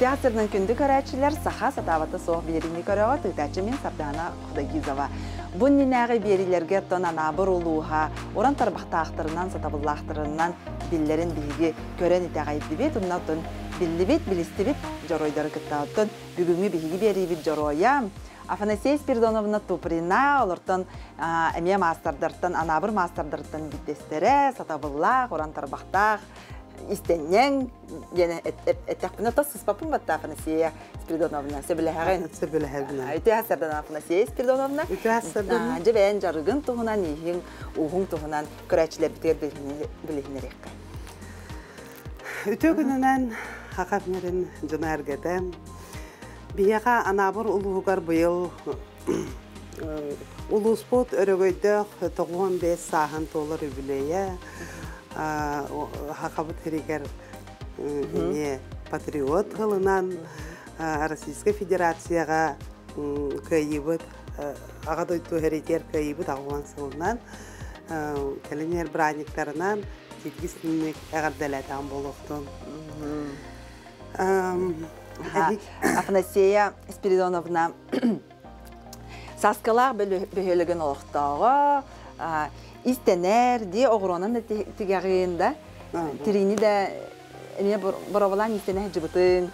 Үтүө күндү көрөөччүлэр, саха сатаабата суох биэриини көрөҕө тыытааччы мин Сардаана Худогизова. Бу иннинээҕи биэриилэргэ тон Анаабыр улууһа уран тарбахтаахтарынан, сатабыллаахтарынан биллэрин биһиги көрөн итэҕэйдибит, оннотон биллибит, билистибит дьоруойдары кытта. Оттон бүгүҥҥү биһиги биэриибит дьоруойа Афанасия Спиридоновна Туприна, олортон эмиэ маастардартан, Анаабыр маастардарыттан биирдэстэрэ, сатабыллаах, уран тарбахтаах, истэнньэҥ диэн эттэхпинэ тос сыспаппын батта Афанасия Спиридоновна сөбүлэһэҕин? Сөбүлэһэбин. Үтүө сардан Афанасия Спиридоновна. Үтүө сардан. Дьэ бэйэн дьарыгын туһунан, ииһиҥ, ууһуҥ туһунан көрөөччүлэрбитигэр билиһиннэриэххэ. Үтүө күнүнэн Хака мэрин дьоно эргэтэ. Биһиэхэ Анаабыр улууһугар быйыл улууспут өрөгөйдөөх 95 сааһын туолар үбүлүөйэ Хахабыт сиригэр эмиэ патриот тылынан Российскай Федерацияҕа кыайыыбыт Аҕа дойду эритиэр кыайыыбыт аҕуан сылынан кэлин иһэр бырааһынньыктарынан киргиз эҕэрдэлээтэҕим буолуохтун. Афанасия Спиридоновна Саскалаах бөһүөлэгин олохтооҕо, истэнэр, дии оҕуруонан да тигэҕин да, тириини да эмиэ боробулаан истэнэ сылдьыбытыҥ.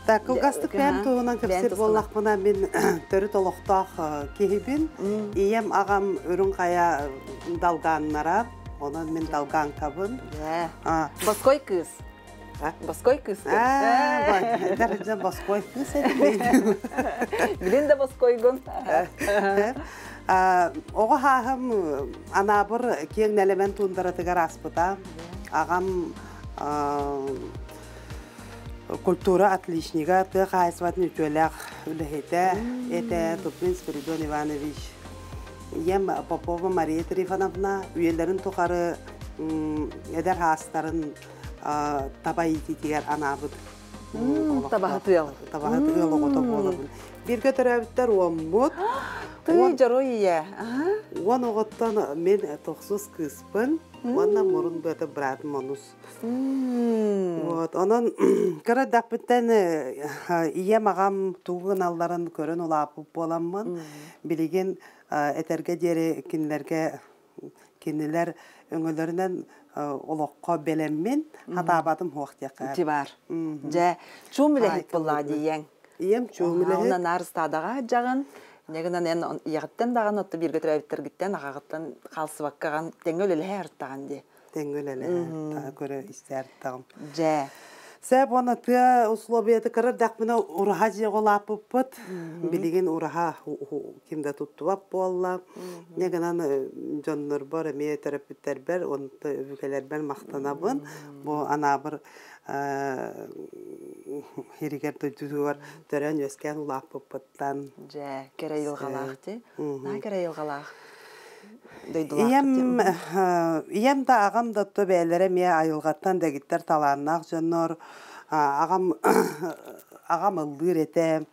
Так, кылгастык бэйэм туһунан кэпсиир буоллахпына, мин төрүт олохтоох киһибин. Ийэм, аҕам Үрүҥ Хайа далгааннара, онон мин далгааҥкабын. Боской кыыс. Боской кыыс. Эдэр боской кыыс этим. Билин да боскойгун. Оҕо хааһым Анаабыр киэҥ нэлэмэн туундаратыгар ааспыта. Аҕам культура отличнига, тыа хаһаайыстыбатын үтүөлээх үлэһитэ этэ Туприн Спиридон Иванович. Ийэм Попова Мария Трифоновна үйэлэрин тухары эдэр хаастарын таба иитиитигэр анаабыт табаһыт ыал. Табаһыт ыал оҕото буолабын. Бииргэ төрөөбүттэр уоммут. Тый дьоруой ийэ. 10 оҕоттон мин тохсус кыыспын уонна мурун быата быраатым онус. Вот, онон кыра эрдэхпиттэн ийэм аҕам тугу гыналларын көрөн улааппыт буоламмын, билигин этэргэ диэри кинилэргэ кинилэр өҥөлөрүнэн олоххо бэлэммин, хатаабатым суох диэххэ. Ити бар. Дьэ, чуум үлэһит буоллаҕа диийэҥ. Ийэм чуум үлэһит. Онон наар ыстаадаҕа сылдьаҕын. Инньэ гынан эн ийэҕиттэн даҕаны, отто бииргэ төрөөбүттэргиттэн, аҕаҕыттан хаалсыбаккаҕын тэҥҥэ үлэлэһэ ыртаҕын дии. Тэҥҥэ үлэлэһэ, көрө истэ ыртаҕым. Дьэ. Сэ буона тыа условията кыра эрдэхпинэ ураһа дьиэҕэ улааппыппыт. Билигин ураһа ким да туттубат буолла. Инньэ гынан дьоннорбор эмиэ төрөппүттэрбэр уонна өбүгэлэрбэр махтанабын. Бу Анаабыр сиригэр дойдутугар төрөөн үөскээн улааппыппыттан. Дьэ, кэрэ айылҕалаах дии. Наһаа кэрэ айылҕалаах. Ийэм, ийэм да аҕам да то бэйэлэрэ эмиэ айылҕаттан дэгиттэр талааннаах дьоннор. Аҕам аҕам ыллыыр этэ.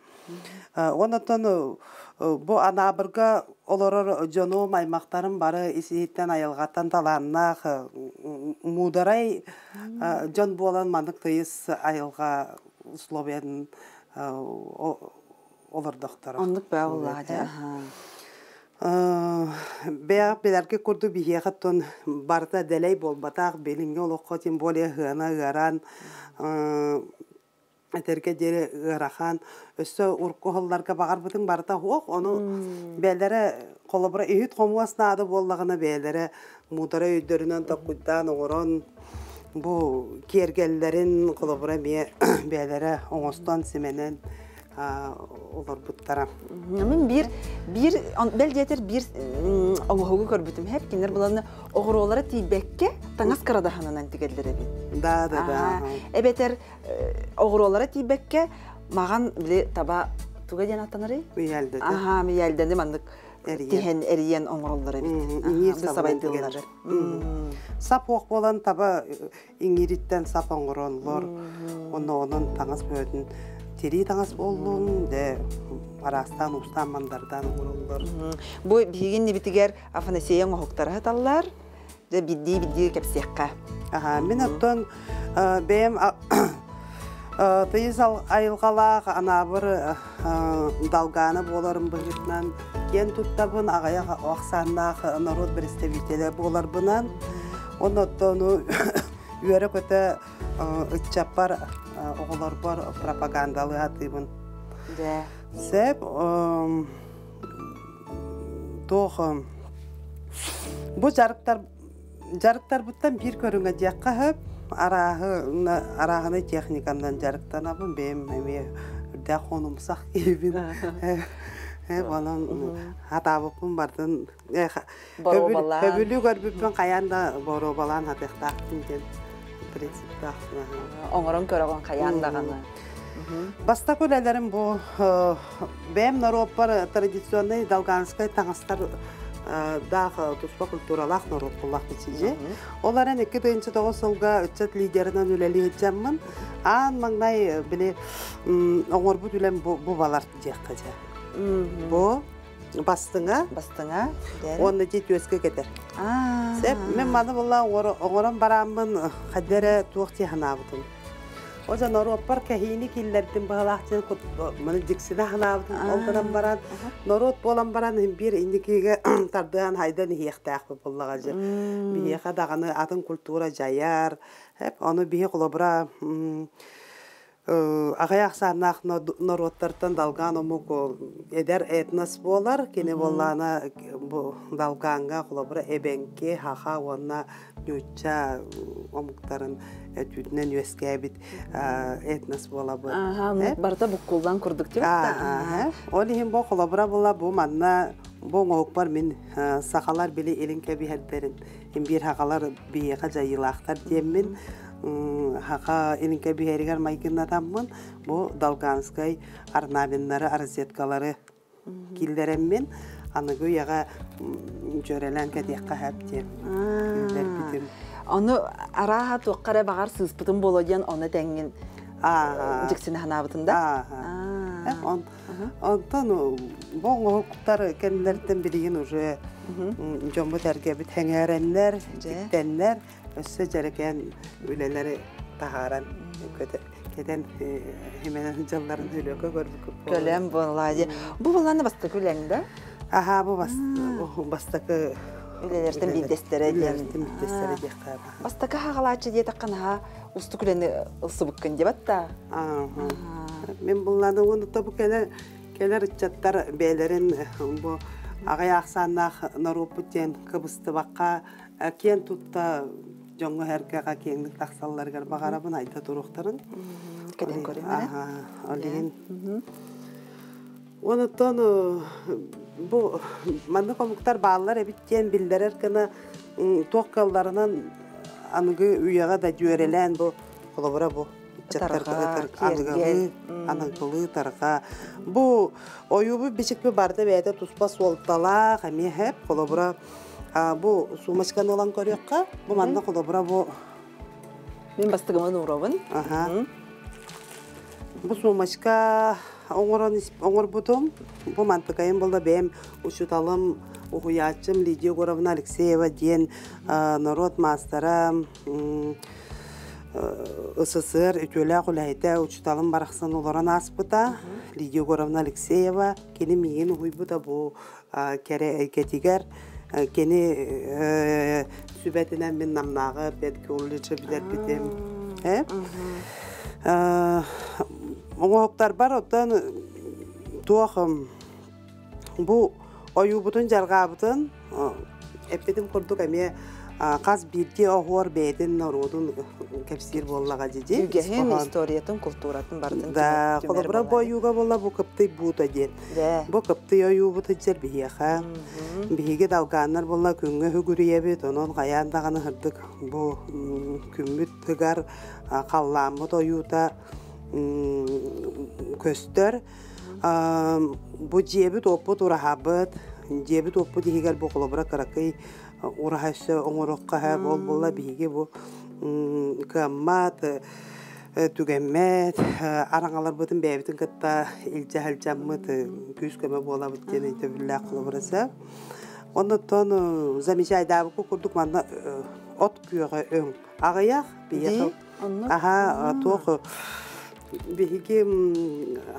Онон бу Анаабырга олорор дьонум, аймахтарым бары ис-иһиттэн айылҕаттан талааннаах, муударай дьон буолан маннык тыйыс айылҕа условиятын олордохторо. Оннук баа буоллаҕа дьэ. Бэйэҕит билэргэ курдук биһиэхэ оттон барыта дэлэй буолбатах, билиҥҥи олоххо тем более ыһыана ыараан этэргэ диэри ыарахан. Өссө урукку оһоллорго баҕарбытыҥ барыта суох, ону бэйэлэрэ холобура иһит-хомуос наада буоллаҕына бэйэлэрэ муударай өйдөрүнэн толкуйдаан оҥорон бу киэргэллэрин холобура эмиэ бэйэлэрэ оҥостон симэнэн олорбуттара. Мин биир биир бэл диэтэр биир оҥоһугу көрбүтүм хэп кинилэр буланы оҕуруолара тиийбэккэ таҥас кырадаһынынан тигэллэр эбит. Да, да, да. Эбэтэр оҕуруолара тиийбэккэ маҕан били таба туга диэн аттанарый? Мийээлдэни. Аха, мийээлдэни маннык тиһэн эрийэн оҥороллор эбит. Иҥиир сабайдыыллар. Сап уох буолан таба иҥиириттэн сап оҥоронлор, онно онон таҥас бөҕөтүн тирии таҥас буоллун, дэ араастаан уустаан мандардаан оҥороллор. Бу биһигин нибитигэр Афанасия оҥоһуктара сыталлар. Дьэ биирдии-биирдии кэпсиэххэ. Аха, мин оттон бэйэм Тыйыс айылҕалаах Анаабыр долгана буоларым быһыытынан киэн туттабын, аҕыйах ахсааннаах норуот представителэ буоларбынан. Оннуттан үөрэ-көтө ыччаппар, оҕолорбор пропагандалыы сатыыбын. Сөп. Туох бу дьарыктар дьарыктарбыттан биир көрүҥэ диэххэ сөп. Арааһы арааһынай техниканан дьарыктанабын. Бэйэм эмиэ үрдээх хонумсах киһибин. Онон хатаабыппын бардын хөбүлүү көрбүппүн хайаан да боруобалаан хатыахтаахпын диэн принциптаах. Оҥорон көрөҕүн хайаан даҕаны. Бастакы үлэлэрим бу бэйэм норуоппар традиционный долганскай таҥастар даах туспа культуралаах норуот буллах бичиже. Ол эрэн 2009 сылга ыччат лидеринэн үлэлии сылдьаммын, аан маҥнай били оҥорбут үлэм бу балар диэххэ дьэ. Бу бастыҥа. Бастыҥа. Уонна ити түөскэ кэтэр. Сеп, мен маны була оҥорон барааммын хайда эрэ туох дии санаабытым. Ожа норуоппар кэһиини киллэрдим быһалаах диэн маны дьиксинэ санаабытым. Ол гынан баран норуот буолан баран биир инникигэ тардыһан хайдан иһиэхтээхпит буоллаҕа дьэ. Биһиэхэ даҕаны атын культура дьайар. Ону биһи холобура аҕыйах ахсааннаах норуоттартан долган омук эдэр этнос буолар. Кини буоллаана бу долгаҥҥа холобура эбэҥки, хаха уонна нуучча омуктарын өтүүтүнэн үөскээбит этнос буолабыт. Барыта буккуллан курдук Ол иһин бу холобура була бу манна бу оҥоһукпар мин сахалар били илин кэбиһэрдэрин биир хахалар биһиэхэ дьайыылаахтар диэммин хаха илин кэбиһэригэр майгыннатаммын бу долганскай орнаменнары розеткалары киллэрэммин аныгы үйэҕэ дьүөрэлээн кэтиэххэ сөп диэн киллэрбитим. Ону арааһа туохха эрэ баҕар сыыспытым буолуо диэн ону тэҥҥин дьиксинэ санаабытын да? Онтон бу оҥоһуктар кэннилэриттэн билигин уже дьоммут эргэбит сэҥээрэннэр, дьиктэннэр, өссө дьэрэкээн үлэлэри таһааран кэтэн хименен дьылларын өлөкө көрбүкүп Көлөм буолла Бу булланы бастакы үлэҥ да? Аха, бу бастакы үлэлэртэн биирдэстэрэ диэн. Үлэлэртэн биирдэстэрэ диэххэ. Бастакы хаҕалааччы диэтэххэ наһаа устук үлэни ылсыбыккын диэбэт да? Мен булланы уону тобу кэлэр кэлэр ыччаттар бэйэлэрин бу аҕай ахсааннаах норуоппут диэн кыбыстыбакка киэн тутта дьоҥҥо эргэҕэ киэҥник тахсалларыгар баҕарабын айда туруохтарын. Кэлэн көрүм Ол иһин Онуттан бу маннык омуктар бааллар эбит диэн биллэрэр гына туох кыалларынан аныгы үйэҕэ да дьүөрэлээн бу холобура бу аныгылыы аныгылыы тарҕа бу ойуубу бичикпи барыта бэйэтэ туспа суолталаах эмиэ хэп холобура бу сумочканы ылан көрүөххэ бу манна холобура бу мин бастыгымын ууробун бу сумочка оҥорон оҥорбутум бу мантыкайым буолла бэйэм учууталым уһуйааччым Лидия Егоровна Алексеева диэн норуот маастара СССР үтүөлээх үлэһитэ учууталым барахсан олорон ааспыта Лидия Егоровна Алексеева кини миигин уһуйбута бу кэрэ эйгэтигэр кини сүбэтинэн мин Намнааҕы педколледжы бүтэрбитим. Оҥоһуктарбар оттон туох бу ойуубутун дьарҕаабытын эппитим курдук эмиэ хас биирдии оһуор бэйэтин норуотун кэпсиир буоллаҕа дии. Үгэһин, историятын, култууратын барытын Да, холобура бу ойууга буолла бу кыптый буута диэн. Бу кыптый ойуубут сылдьар биһиэхэ. Биһиги долгааннар буолла күҥҥэ үгүрүйэбит, онон хайаан даҕаны сырдык бу күммүт тыгар халлааммыт ойуута көстөр. Бу дьиэбит уоппут ураһабыт, дьиэбит уоппут иһигэр бу холобура кыракый ураһа өссө оҥоруохха сөп, ол буолла биһиги бу кыаммат түгэммэт араҥаларбытын бэйэбитин кытта илдьэ сылдьаммыт күүс-көмө буолабыт диэн өйдөбүллээх холобура сөп. Оннуттан замечайдаабыкка курдук манна от күөҕэ өҥ аҕыйах биһиэхэ аха туох Биһиги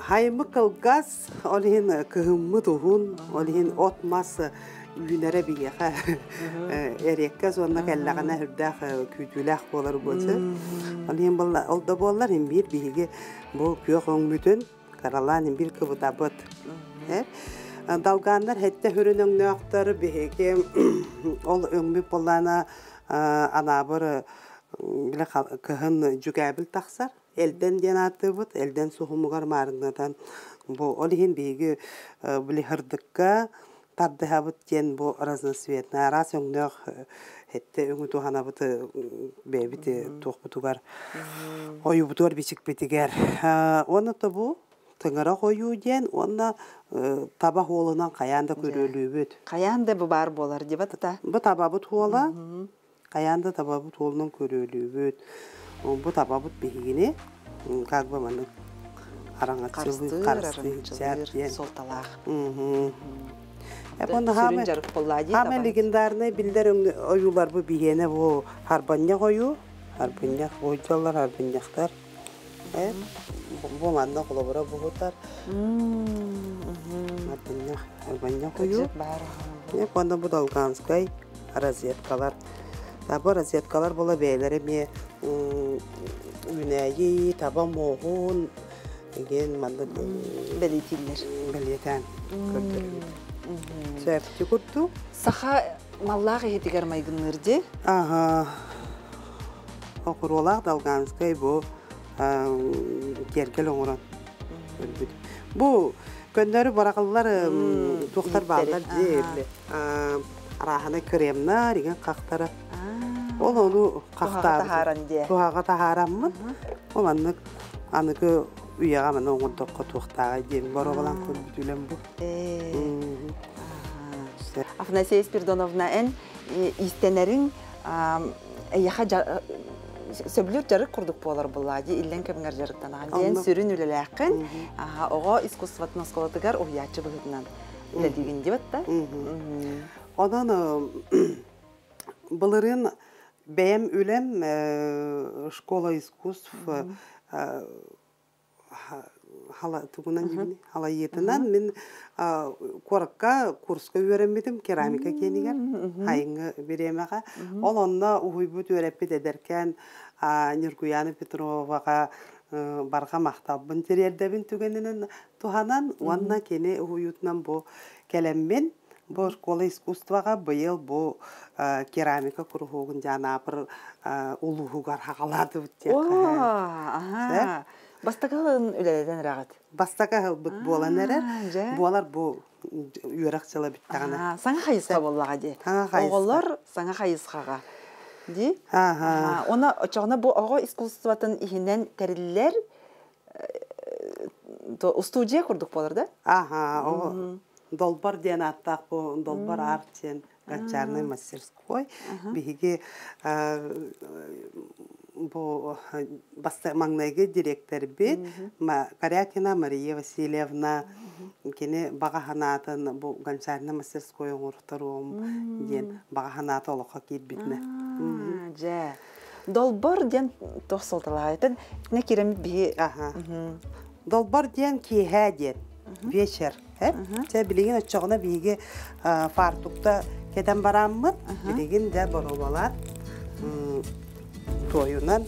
хайыммыт кылгас, ол иһин кыһыммыт уһун, ол иһин от-мас үүнэрэ биһиэхэ эриэккэс уонна кэллэҕинэ үрдээх күүтүүлээх буолар буолса. Ол иһин ол да буоллар имбиир биһиги бу күөх өҥмүтүн каралаан имбиир кыбытабыт. Далгааннар хэттэ хүрүн өҥнөөхтөр биһиги ол өҥмүт буоллаана анаабыр биле кыһын дьүкээбил тахсар. Элдэн диэн ааттыыбыт. Элдэн суһумугар маарыннатан бу ол иһин биһиги били һырдыкка тардыһабыт диэн бу разноцветная араас өҥнөөх эттэ өҥү туһанабыт бэйэбит туохпутугар ойуубутугар бичикпитигэр уонна тобу тыҥырах ойуу диэн уонна таба хуолунан хайаан да көрүөлүүбүт. Хайаан да бу баар буолар дибат та. Бу табабыт хуола Хайаан да табабыт уолунан көрүөлүүбүт. Бу табабыт биһигини как бы маннык араҥаччылыыр, харыстыыр суолталаах. Сүрүн дьарык буолла дии Хаамай легендарный биллэр ойуулар бу биһиэнэ бу харбанньах ойуу, харбанньах ойдоллор, харбанньахтар. Бу манна холобура буһутар. Арбанньах, арбанньах ойуу. Уонна бу Долганскай розеткалар. Таба розеткалар була бэйэлэрэ эмиэ үүнээйи, таба муоһун деген маннык бэлиэтииллэр. Бэлиэтээн көрдөрөбүт. Сөптү курдук. Саха маллаах иһитигэр майгынныыр дии. Аха. Окуруолаах Долганскай бу киэргэл оҥорон өлбүт. Бу көннөрү бараҕыллар туохтар бааллар дии арааһынай кремнар игин хахтара. Ол ону хахтаабыт. Туһаҕа таһаараммыт. Ол маннык аныгы үйэҕэ маны оҥордоххо туохтааҕай диэн боруобалаан көрбүт үлэм бу. Афанасия Спиридоновна, эн иистэнэриҥ эйиэхэ сөбүлүүр дьарык курдук буолар буоллаа дии иллэҥ кэмҥэр дьарыктанаҕын диэн сүрүн үлэлээххин оҕо искусствотын оскуолатыгар уһуйааччы быһыытынан үлэлиигин диэбит да. Онон былырыын бэйэм үлэм школа искусств тугунан дьибини халайыытынан мин куоракка курска үөрэммитим керамика киэнигэр хайыҥҥы бириэмэҕэ ол онно уһуйбут үөрэппит эдэркээн Ньургуяна Петроваҕа барҕа махталбын тириэрдэбин түгэнинэн туһанан уонна кини уһуйуутунан бу кэлэммин бу школа искусствоҕа быйыл бу керамика куруһуогун дьанаапыр улууһугар хаҕалаатыбыт диэххэ. Бастакы ылын үлэлэтэн эрэҕит? Бастакы ылбыт буолан эрэр. Буолар бу үөрэх сыла бүттэҕинэ. Саҥа хайысха буоллаҕа дии. Оҕолор саҥа хайысхаҕа. Дии? Оны очоҕуна бу оҕо искусствотын иһинэн тэриллэр устуудьуйа курдук буолар да? Аха, о Долбор диэн ааттаах бу Долбор арт диэн гончарный мастерской. Биһиги бу маҥнайгы дириэктэрбит Корякина Мария Васильевна кини баҕа санаатын бу гончарный мастерской оҥорторуом диэн баҕа санаата олоххо киирбитинэ. Дьэ. Долбор диэн туох суолталаах? Итиннэ киирэммит биһи Долбор диэн киэһээ диэн вечер. Чэ билигин оччоҕуна биһиги фартукта кэтэн бараммыт, билигин дьэ боруобалаат туойунан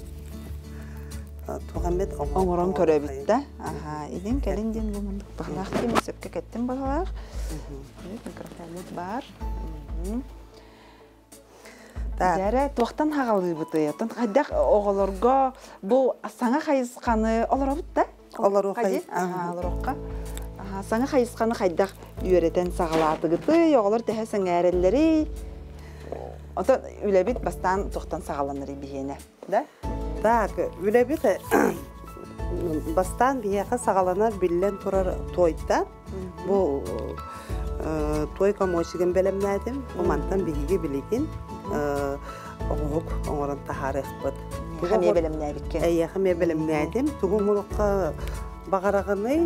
туох эмит оҥорон көрөбүт да. Аха, илин кэлин диэн бу мындык баһылаах диэн сөпкө кэттим баһылаах. Микрофоммут баар. Дьэрэ, туохтан хаҕалыыбытый? Оттон хайдах оҕолорго бу саҥа хайысханы олоробут да? Олоруохха. Олоруохха. Саҥа хайысханы хайдах үөрэтэн саҕалаатыгытый? Оҕолор тэһэ сэҥээрэллэрий? Отон үлэбит бастаан туохтан саҕаланарый биһиэнэ, да? Так, үлэбит бастаан биһиэхэ саҕаланар биллэн турар туойта. Бу туой комочигын бэлэмнээтим. Бу мантан биһиги билигин оҥоһук оҥорон таһаарыахпыт. Эйиэхэ эмиэ бэлэмнээбиккин. Эйиэхэ эмиэ бэлэмнээтим. Тугу оҥоруохха баҕараҕыный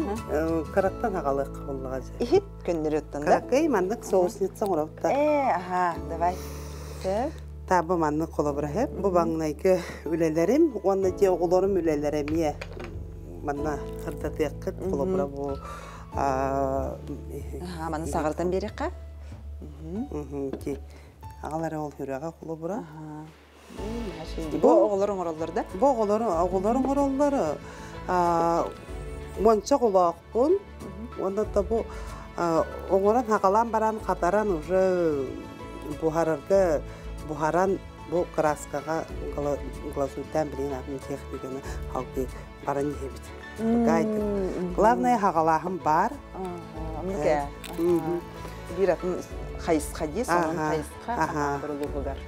кыраттан аҕалыахха буоллаҕа дьэ. Иһит көннөрүөттэн да? Кыракый маннык соусница оҥоробут да. Ээ, аха, давай. Сөп. Та бу маннык холобура бу маҥнайгы үлэлэрим уонна дьиэ оҕолорум үлэлэрэ эмиэ. Манна сырдатыаххыт, холобура бу Маны саҕартан биэриэххэ. Ки аҕалара ол хүрөҕө холобура. Бу оҕолор оҥороллор да? Бу оҕолор оҕолор оҥороллор. Уонча оҕолоохпун. Уонна да бу оҥорон хагалаан баран хатаран уже буһарарга буһаран бу краскаҕа глазурьдаан билигин атын техниканы халгыы баран иһэбит. Главное хагалааһын баар. Биир атын хайысха дии, сонун хайысха Анаабыр улууһугар.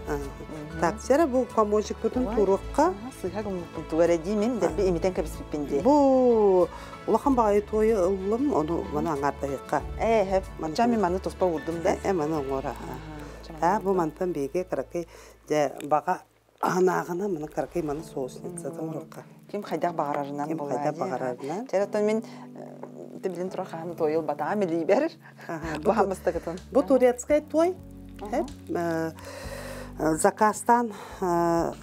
Так, сера бу комочекпутун туруохха. Сыһа гыммыппын тугу эрэ дии мин дэлби имитэн кэбиспиппин дии. Бу улахан баҕайы туойу ыллым, ону маны аҥаардайыахха. Ээ, хөп. Ча мин маны туспа уурдум да. Э, маны оҥор. Та бу мантан биһиги кыракый дьэ баҕа аһынааҕына маны кыракый маны соусницата оҥоруохха. Ким хайдах баҕарарынан Ким хайдах баҕарарынан. Чэ, оттон мин билин туран хаһан туойул батаам илиибэр. Баһамыстакытын. Бу турецкай той. Заказтан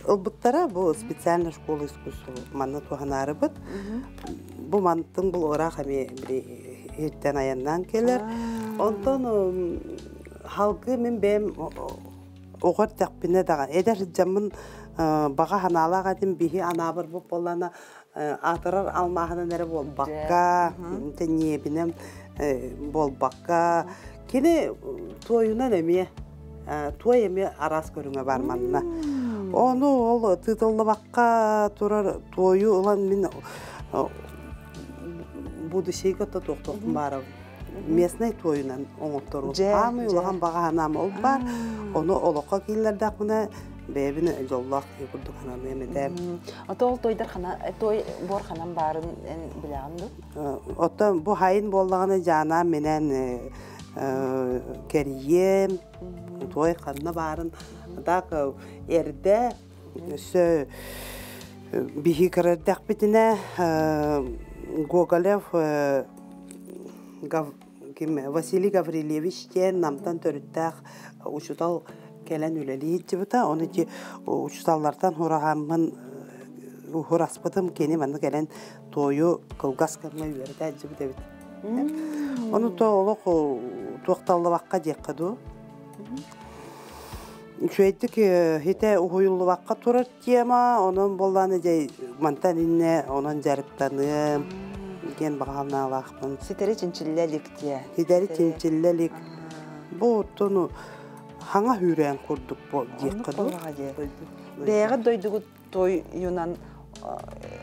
ылбыттара бу специальная школа искусства манна туһанаарыбыт. Бу мантын бу ыраах эми иһиттэн аяннаан келер. Онтон халгы мен бэйэм оҕо эрдэхпинэ даҕаны эдэр сылдьаммын баҕа санаалаах этим биһи анаабыр бу буоллаана аатырар алмааһынан эрэ буолбакка тэнниэбинэн буолбакка кини туойунан эмиэ туой эмиэ араас көрүҥэ бар манна ону ол тыытыллыбакка турар туойу ылан мин будущийга то туохтуохпун баарабын местнай туойунан оҥотторуу. Аамый улахан баҕа санаам ол баар. Ону олоххо киллэрдэхпинэ бэйэбин дьоллоох киһи курдук сананыам этэ. Ото ол тойдар хана той бор ханан баарын эн билэҕин дуу? Оттон бу хайын буоллаҕына жаанаам менен кэрийиэм, той ханна баарын так эрдэ өссө биһи кырардэхпитинэ Гоголев Василий Гаврильевич диэн Намтан төрүттээх учуутал кэлэн үлэлии сылдьыбыта. Ону ити учууталлартан хураһаммын уһураспытым кини манна кэлэн туойу кылгас кэмҥэ үөрэтэ сылдьыбыт эбит. Ону то олох туохталлыбакка диэххэ дуу. Үчүгэйдик хитэ уһуйуллубакка турар тема, онон буоллааны дьэ мантан иннэ онон дьарыктаныам диэн баҕалаахпын. Ситэри чинчиллэ илик диэ. Ситэри чинчиллэ илик. Бу оттону хаҥа хүүрээн курдук диэххэ дуу. Бэйэҕит дойдугут тойунан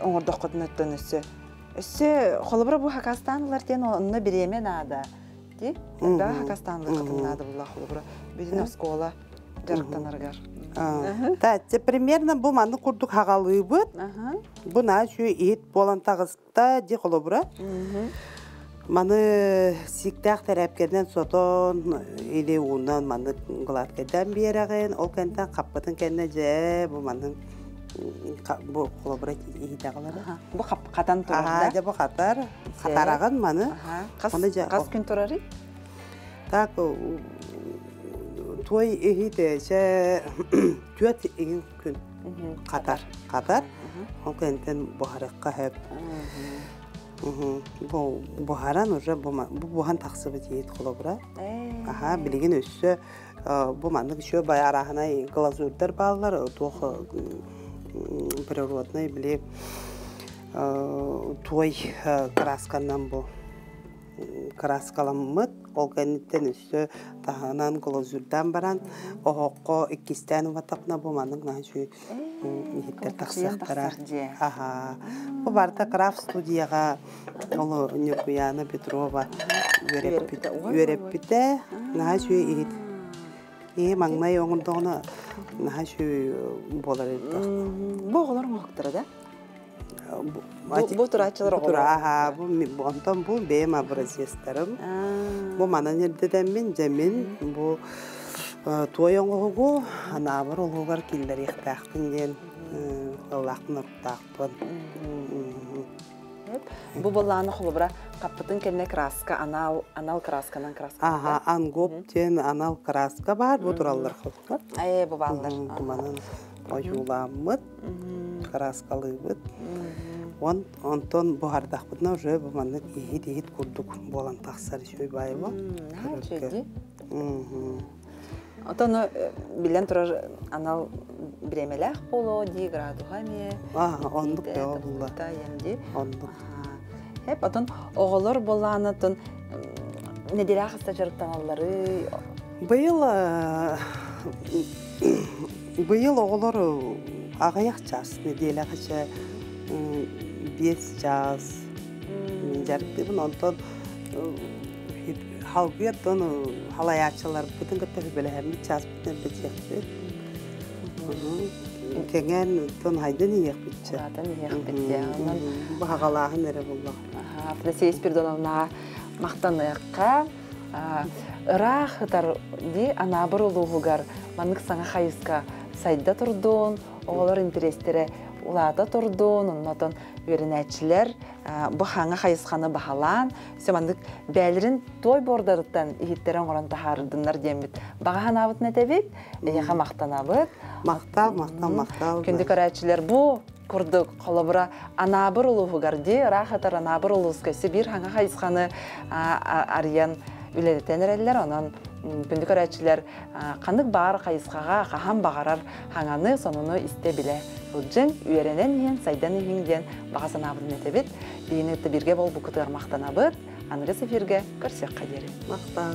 оҥордоххутуна өттөн өссө өссө холобура бу хакастаан ылар диэн онно бириэмэ наада. Ди элбэҕи хакастаан ылыаххытын наада булла холобура бүтүн оскуола дьарыктанарыгар. Та, примерно бу маннык курдук хагалыыбыт. Бу наа үчүгэй иһит буолан таҕыста ди холобура. Маны сииктээх тэрээпкэнэн сотон или уунан маннык гладкайдаан биэрэҕин. Ол кэнтэн хаппытын кэннэ дьэ бу маннык бу холобура иһитэҕилэр. Бу хатан турар да? Дьэ бу хатар. Хатараҕын маны. Хас, хас күн турарый? Так, туой иһит чэ түөрт иһин күн хатар. Хатар. Ол кэнтэн буһарыкка хөп. Бу буһаран уже бу буһан тахсыбыт иһит холобура. Аха, билигин өссө бу маннык еще бай арааһынай глазурдар бааллар, туох природный били туой красканан бу краскаламмыт ол кэнниттэн өссө таһынан глазурдаан баран оһоххо иккистээн убатахна бу маннык наһаа үчүгэй иһиттэр тахсыахтара. Аха. Бу барыта крафт студияҕа ол Ньургуяна Петрова үөрэппитэ. Наһаа үчүгэй иһит. Киһи маҥнай оҥордоҕуна наһаа үчүгэй буолар эбит. Бу оҕолор оҥоһуктара да? Бу турааччылар оҕолор. Аха, бу онтон бу бэйэм образецтарым. Бу манан ирдэтэммин, дьэмин бу туой оҥоһугу анаабыр олугар киллэриэхтээхпин диэн ыллаахпын оруктаахпын. Бу былааны холобура хаппытын кэннэ краска анал анал красканан краска. Аха, ангоп диэн анал краска баар, бу тураллар холкор. Ээ, бу бааллар. Манан ойуулааммыт, краскалыыбыт. Он онтон буһардахпытына уже бу маннык иһит-иһит курдук буолан тахсар үчүгэй баайба. Наһаа Отон биллэн турар анал бириэмэлээх буолуо дии градуһа эмиэ. Аа, оннук да булла. Ди. Оннук. Хеп, отон оҕолор буоллаанатын неделя хаста дьарыктаналлары. Быйыл быйыл оҕолор аҕыйах час неделяҕа 5 час дьарыктыыбын. Онтон халгыаттан халайааччыларбытын кытта сүбэлэһэммит чааспытын элбэтиэхпит. Кэҥээн тон хайдан иһиэхпитчэ. Улаатан иһиэхпит дии. Онон баһаҕалааһын эрэ буллах. Афанасия Спиридоновнаҕа махтаныахха. Ыраах ытар дии Анаабыр улууһугар маннык саҥа хайыска сайда турдун, оҕолор интэриэстэрэ улаата турдун, оннотон үөрэнээччилэр бу хаҥа хайысханы баһалаан, маннык бээлэрин той бордарыттан иһиттэрэ оҥорон таһаардыннар диэммит баҕа санаабытын этэбит, эйиэхэ махтанабыт. Махтал, махтал, махтал. Күндү көрөөччүлэр, бу курдук холобура Анаабыр улууһугар дии ыраах ытар Анаабыр улууска Сибиир хаҥа хайысханы арыйан үлэлэтэн эрэллэр. Онон күндү көрөөччүлэр ханнык баар хайысхаҕа хаһан баҕарар хаҥаны, сонуну истэ-билэ сылдьыҥ, үөрэнэн иһин, сайдан иһиҥ диэн баҕа санаабытын этэбит. Биһини кытта бииргэ буолбуккутугар махтанабыт. Аныгыс эфиргэ көрсүөххэ диэри. Махтал.